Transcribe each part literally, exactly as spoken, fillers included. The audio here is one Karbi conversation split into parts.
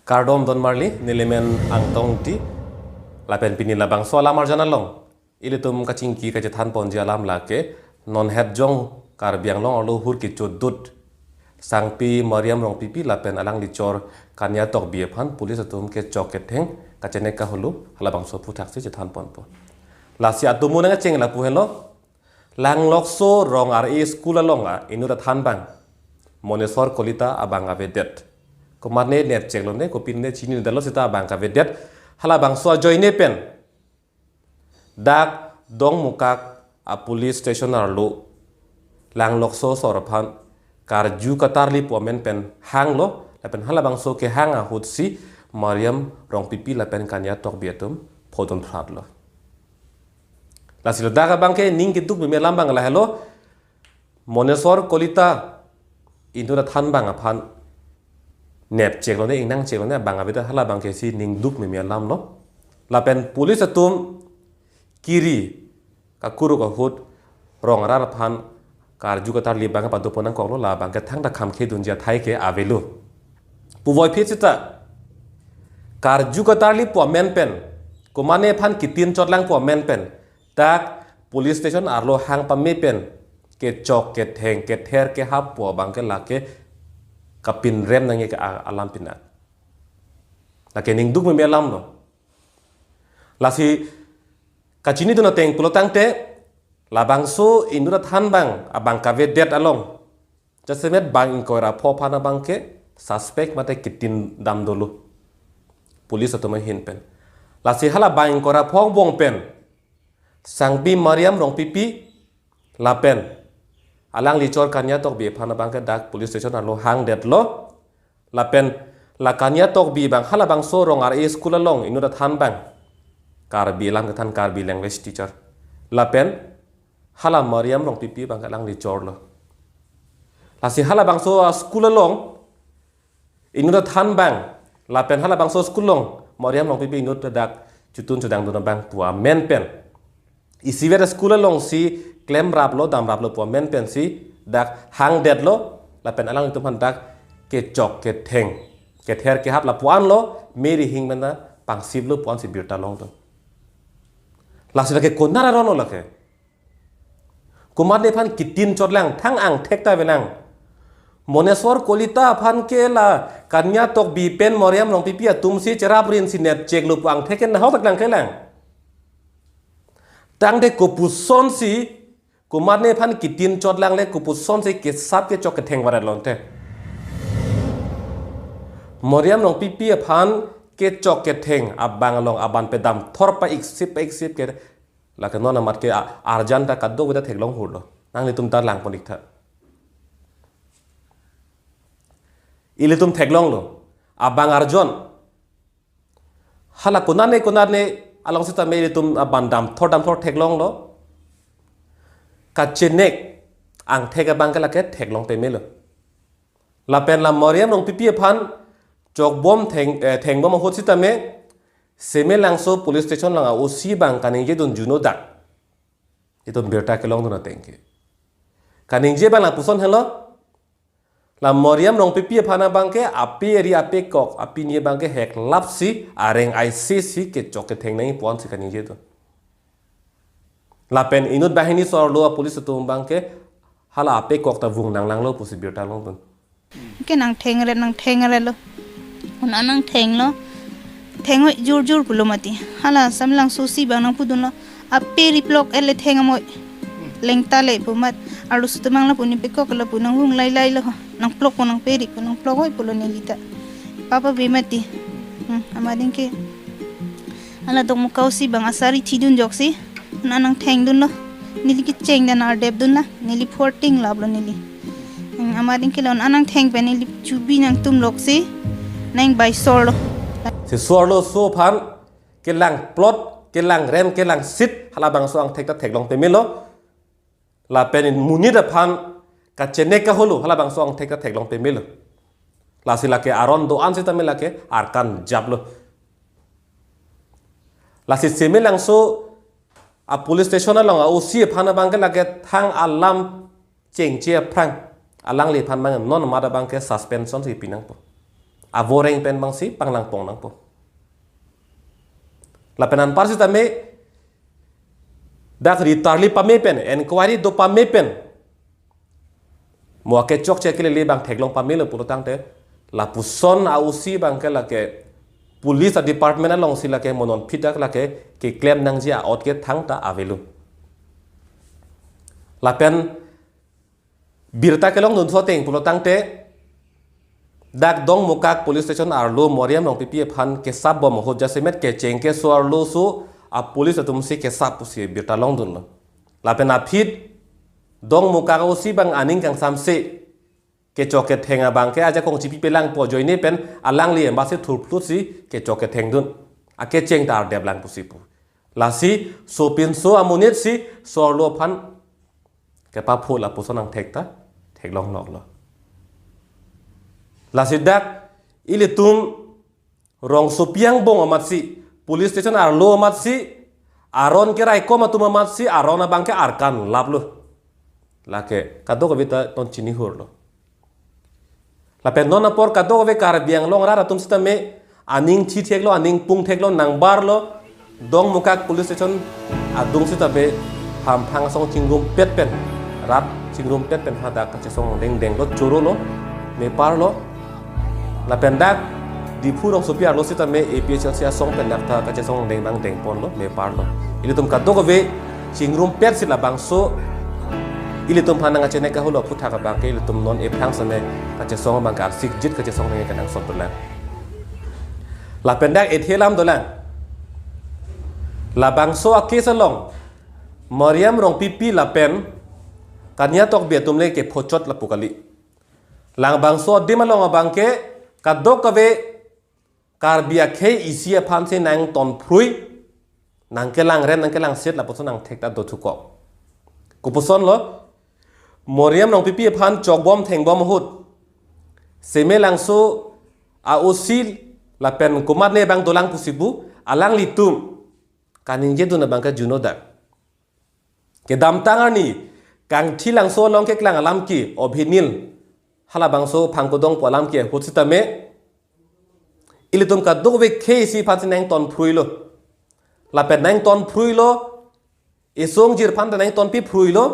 Kardom don marli, nelimen Angtong Ingti, lapen pini labangso alam arjan along ilitum kachingki kachethan ponji alam lake, non het jong Karbi Anglong arlo hur kechodut Sangpi Mariam Rongpipi lapen alangli chor Kanya Tokbi aphan police atum kechok ketheng kachenek kahulu halabangso aphuthak si chethan ponpo. Lasi atum mo nangcheng lapu henlo, Langlokso Rong Ar-e school along a inut athan abang Monesor Kolita abang avedet. Komatne nepcheklo ne, kopine chinidetlo seta abang kavedet. Halabangso ajoine pen dak Dongmukak a police station arlo Langlokso asor aphan karju katarli pu amen pen hanglo, lapen halabangso kehang ahut si Mariam Rongpipi lapen Kanya Tokbi atum phodun phratlo. Lasi ladak abangke ning keduk meme alam abang lahelo, Monesor Kolita inut athan abang aphan nepcheklo ne, ingnangcheklo ne abang avedet, halabangke si ning duk meme alam lo. Lapen police atum kiri kakuruk ahut Rong Ar-e aphan karju katarli abang pado pon nangkoklo, labangke thangta kham khedunji athai ke avelo. Puvoiphit seta karju katarli pu amen pen, komatne aphan kitin chotlang pu amen pen, dak police station arlo hang pame pen kechok ketheng kether kehap pu abangke lake kapinrem nangji ke a-, alam pinak. Lake ning duk meme alam lo. Lasi kachinidun ateng pulo tangte, labangso inut athan abang abang kavedet along jasemet bang ingkoi ra pho aphan abangke suspect mate kitin dam dolo police atum ahin pen. Lasi hala bang ingkoi ra pho angbong pen Sangpi Mariam Rongpipi lapen alangli chor Kanya Tokbi aphan abangke dak police station arlo hangdetlo. Lapen la Kanya Tokbi abang halabangso Rong Ar-e school along inut athan abang, Karbi alam kethan, Karbi language teacher. Lapen hala Mariam Rongpipi abangke alangli chorlo. Lasi halabangso a school along inut athan abang, lapen halabangso school along Mariam Rongpipi inut dak chotun chodangdun abang pu amen pen isivet a school alongsi klemraplo, damraplo pu amen pensi dak hangdetlo, lapen alanglitum aphan dak kechok ketheng kether kehap lapu-an lo, meri hing mena pangsiplo pu-an si birta longdun. Lasi lake konat aron lo lake. Komatne aphan kitin chotlang, thang angthek ta venang. Monesor Kolita aphan ke la Kanya Tokbi pen Mariam Rongpipi atum si cherap rin si nepcheklo pu angthek ke nahok tak lang kelang. Tangte kopuson si komatne aphan kitin chotlang le kopuson si kesap kechok ketheng varet lonte. Mariam Rongpipi aphan kechok ketheng abang along aban pedam thor pa-iksip pa-iksip ke lake non amat ke a-, arjan ta kadokave ta theklong hurlo. Nanglitum ta lang pon-ik tha. Ilitum theklonglo. Abang arjon. Hala konane konane along seta me ilitum aban damthor damthor theklonglo. Kachenek angthek abang ke lake theklong pemelo. Lapen la Mariam Rongpipi aphan chokbom theng, eh, thengbom ahut sitame Semelangso police station along a-O C abang kaningje dun juno dak. Itum birta kelongdun ateng ke. Kaningje abang lapuson helo. La Mariam Rongpipi aphan abang ke ape ri ape kok, apini abang ke heklap si, areng aisi si kechok ketheng nangji pu-an si kaningje dun. Lapen inut banghini asor arlo a-police atum abang ke hala ape kok ta vung nanglanglo pusi birta longdun. Ke nangthengre, nangthengre lo. Una nangthenglo. Theng-oi jur jur pulo mati. Hala Semelangso O C abang nangpudunlo. Ape ri plok ele theng amoi. Lengta le pu amat. Arloso atum abang lapu ne pekok lapu nangvung lai lai lo. Nangplokpo, nangpe ripo, nangplok-oi pulo neli ta. Papa be mati. Hmm, amat ding ke. Hala Dongmukak O C abang asari thidun ajoksi. Una nangthengdunlo. Neli kecheng dan ardep dunlo. Neli phu arting laplo neli. Hmm, amat ding ke lo una nangtheng pen neli chubi nangtum loksi. Nangbai sorlo. Si sorloso aphan kelang plot, kelang rem, kelang seat, halabangso angthek ta theklong pemelo. Lapen monit aphan kachenek kaholo, halabangso angthek ta theklong pemelo. Lasi lake aron do-an sitame lake arkan japlo. Lasi Semelangso a-police station along a-O C aphan abang ke lake thang alam chengche aphrang. Alangli aphan abang non amat abang ke suspension si pinangpo. avoreng pen bangsi panglang pong nangpo. Lapen anpar sitame dak ritarli pame pen, inquiry do pame pen, mo akechokche akelele abang theklong pamelo pulo tangte, lapuson a-O C abangke lake police a-department alongsi lake mo non phit dak lake keklem nangji a-ot ke thangta avelo. Lapen birta kelongdun so ateng pulo tangte, dak Dongmukak police station arlo Mariam Rongpipi aphan kesap bom ahut jasemet kecheng keso arloso a-police atumsi kesap pusi birta longdunlo. Lapen aphi Dongmukak O C abang aning kangsamse kechok ketheng abangke ajakong chipi pelangpo ajoine pen alangli embasi thurplutsi kechok kethengdun. Akecheng ta ardeplang pusi pu. Lasi sopinso amonitsi so arlo aphan kepapho lapuson angthek ta theklong loklo. Lasi dak ilitum rongsopi angbong amatsi, police station arlo amatsi, aron keraikom atum amatsi aron abangke arkan laplo. Lake kadokave ta non chinihurlo. Lapen non apor kadokave Karbi Anglong arat atum sitame aning chitheklo, aning pungtheklo, nangbarlo, Dongmukak police station adung sitame hamphang asong chingrumpet pen, rat chingrumpet pen hadak kachesong dengdenglo, chorolo, meparlo. Lapen dak Diphu rongsopi arlo sitame A P H L C asong pen dak ta kachesong dengdang dengponlo, meparlo. Ilitum kadokave chingrumpetsi labangso ilitum aphan nangkachenek kahelo aphuthak abangke ilitum non ephrang sitame kachesong abangke arsikjit kachesong nangji kenangsot dolang. Lapen dak ethe alam dolang. Labangso a-case along Mariam Rongpipi lapen Kania Tokbi atum le kephochot lapu kali. Labangso adim along abangke kadokave Karbi akhei isi aphansi nangtonphrui, nangkelangrem, nangkelangsit lapuson angthek ta dothukok. Kopusonlo, Mariam Rongpipi aphan chokbom thengbom ahut, Semelangso a-O C lapen komatne abang dolang pusi pu, alanglitum kaningjedun abangke arjuno dak. Kedamtang arni Kangthilangso along keklang alam ke Obhinil, halabangso Phangkodong pu alam ke ahut sitame ilitum kadokave khei isi aphansi nangtonphruilo. Lapen nangtonphruilo, isongjir aphan ta nangtonpiphruilo.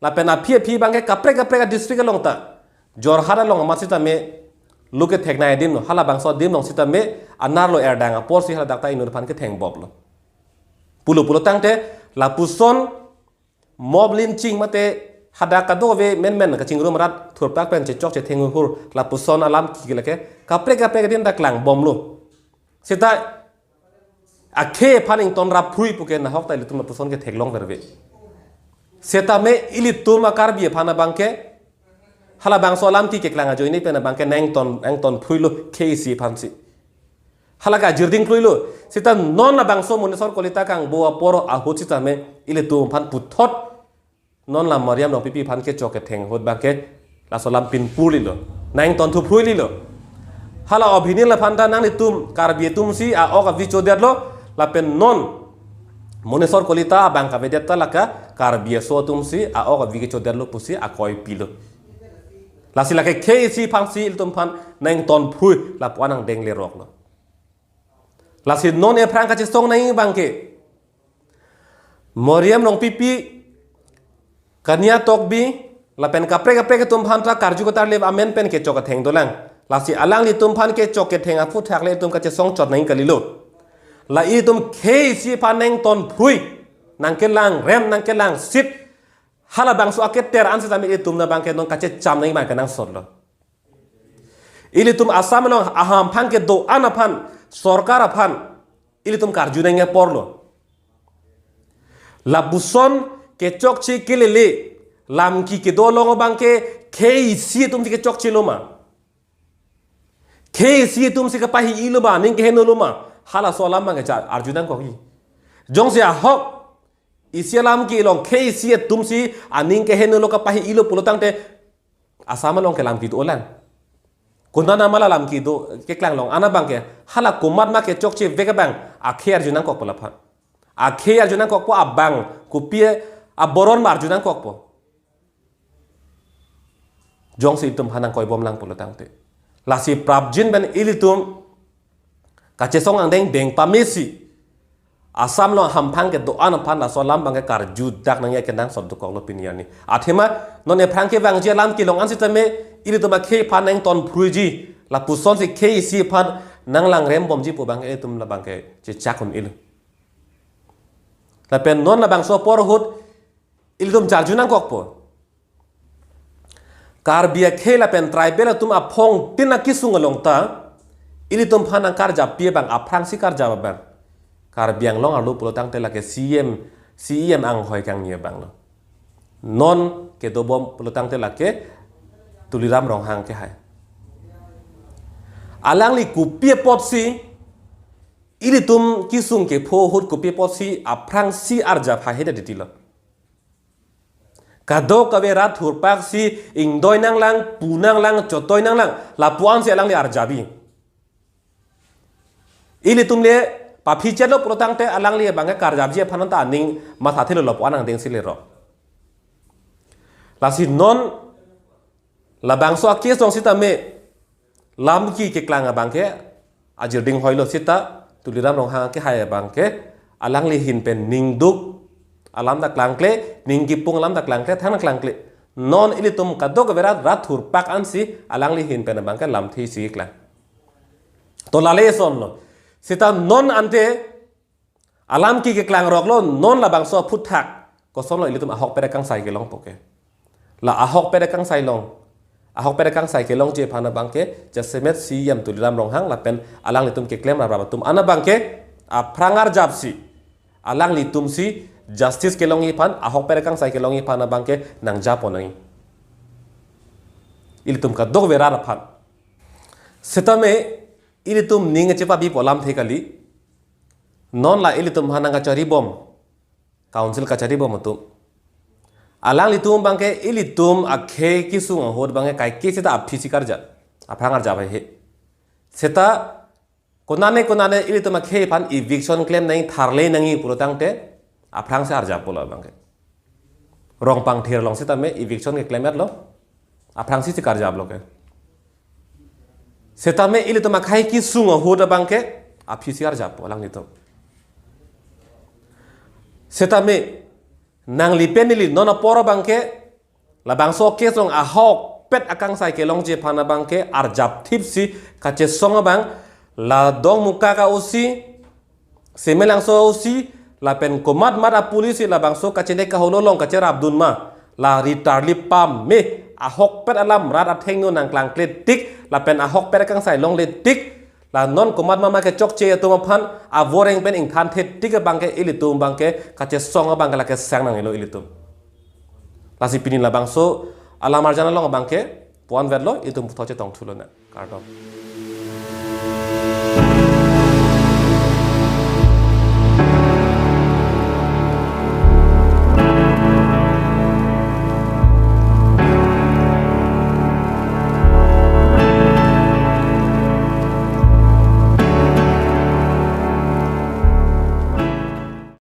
Lapen aphi aphi abangke kaprek kaprek a-district along ta, Jorhat along amat sitame lo ketheknei adim lo, halabangso adim along sitame anerlo erdang aporsi haladak ta inut aphan kethengbomlo. Pulo pulo tangte lapuson mob lynching mate hadak kadokave menmen kachingrum rat thurpak pen chechokche thenghuhur lapuson alam ke lake kaprek kaprek adim ta klangbomlo. Seta akhei aphan ingtonraphrui puke nahok ta ilitum lapuson ke theklong verve. Setame ilitum a-Karbi aphan abangke halabangso alam ke keklang ajoine pen abangke nangton, nangtonphruilo khei isi aphansi. Halake ajir dingkluilo. Seta non labangso Monesor Kolita kangbo apor ahut sitame ilitum aphan puthot non la Mariam Rongpipi aphan kechok ketheng ahut abangke laso alam pinpurlilo, nangtonthuphruililo. Hala Obhinil aphan ta nanglitum Karbi atumsi a-ok avi chodetlo, lapen non Monesor Kolita abang kavedet ta lake Karbi aso atumsi a-ok avi kechodetlo pusi akoi pilo. Lasi lake khei isi aphansi ilitum aphan nangtonphrui lapu-an angdeng leroklo. Lasi non ephrang kachesong nangji abangke Mariam Rongpipi, Kania Tokbi, lapen kaprek kaprek atum aphan ta karju katarlip amen pen kechok ketheng dolang. Lasi alanglitum aphan kechok ketheng aphuthak le itum kachesong chot nangji kalilo. La itum khei isi aphan nangtonphrui, nangkelangrem, nangkelangsit, halabangso aketer an sitame itum abangke non kachecham nangji abangke nangsotlo. Ilitum Assam along ahamphang kedo-an aphan, sorkar aphan ilitum karju nangji aporlo. Lapuson kechokche kelele lamki kedo along abangke khei isi atumsi kechokchelo ma? Khei isi atumsi kapahi-ilo ma, aning kehenolo ma? Halaso alam abangke cha arju nangkokji. Jongsi ahok isi alam kelong khei isi atumsi aning kehenolo kapahi-ilo pulo tangte Assam along ke lamki dolang. Konat ma la lamki do keklang long an abangke, hala komat ma kechokche vek abang akhei arju nangkokpo laphan. Akhei arju nangkokpo, abang kopi aboron ma arju nangkokpo. Jongsi itum aphan nangkoibomlang pulo tangte. Lasi prapjin pen ilitum kachesong angdeng deng pamesi Assam along hamphang kedo-an aphan laso alam abangke karjudak nangji akenangsot dokoklo pini arni. Athema non ephrang kevangji alam kelong an sitame ilitum akhei aphan nangton phruiji, lapusonsi khei isi aphan nanglangrem bomji pu abang ilitum labangke chechak un-elo. Lapen non labangso apor ahut ilitum charju nangkokpo. Karbi akhei lapen tribal atum aphongtin akesung along ta ilitum aphan nangkarjappi abang, aphrangsi karjap abang Karbi Anglong arlo pulotangte lake C E M, C E M anghoi kangni abanglo. Non kedobom pulotangte lake Tuliram Ronghang kehai. Alangli kopi apotsi ilitum kesung kepho ahut kopi apotsi aphrangsi arjap haihe ta titilo. Kadokave rat thurpaksi ingdoi nanglang, pu nanglang, chotoi nanglang, lapu-ansi alangli arjapji. Ilitum le paphi chetlo pulotangte alangli abangke karjapji aphan ta aning mathathelo, lapu-an angdengsi lerok. Lasi non labangso akesong sitame lamki keklang abangke ajirding hoilo seta Tuliram Ronghang kehai abangke alangli ahin pen ningduk alam ta klangkle, ning kipung alam ta klangkle, than klangkle. Non ilitum kadokave rat, rat thurpak ansi alangli ahin pen abangke lamthe isi klang. To lale sonlo. Seta non ante alamki keklang roklo, non labangso aphuthak kosonlo ilitum ahokpet akangsai kelongpo ke. La ahokpet akangsai long, ahokpet akangsai kelongji aphan abangke jasemet C E M Tuliram Ronghang lapen alanglitum keklem raprap atum an abangke aphrang arjapsi alanglitumsi justice kelongji aphan, ahokpet akangsai kelongji aphan abangke nangjapo nangji. Ilitum kadokave rat aphan. Setame ilitum ning chepabipo alamthe kali. Non la ilitum aphan nangkacharibom, council kacharibom atum, alanglitum abangke ilitum akhei kesung ahut abangke kaike seta aphisi karjap, aphrang arjap haihe. Seta konane konane ilitum akhei aphan eviction klem nangji, tharle nangji pulotangte aphrangsi arjappo labangke. Rongpangthir along sitame eviction keklem etlo, aphrangsi si karjaplo ke. Setame ilitum akhei kesung ahut abangke aphisi arjappo alanglitum. Setame nangli pen neli non apor abangke labangso kesong ahokpet akangsai kelongji aphan abangke arjapthipsi kachesong abang la Dongmukak a-O C, Semelangso a-O C, lapen komat mat apolice labangso kachene kaholo along kacherapdun ma, la ritarli pame, ahokpet alam rat athengno nangklangkle tik, lapen ahokpet akangsai longle tik, la non komat mama kechokche atum aphan avoreng pen ingthanthe tik abangke ilitum abangke kachesong abangke lake sang nanglo ilitum. Lasi pini labangso alam arjan along abangke puan vetlo, ilitum puthot chetongthulo na. Kardom.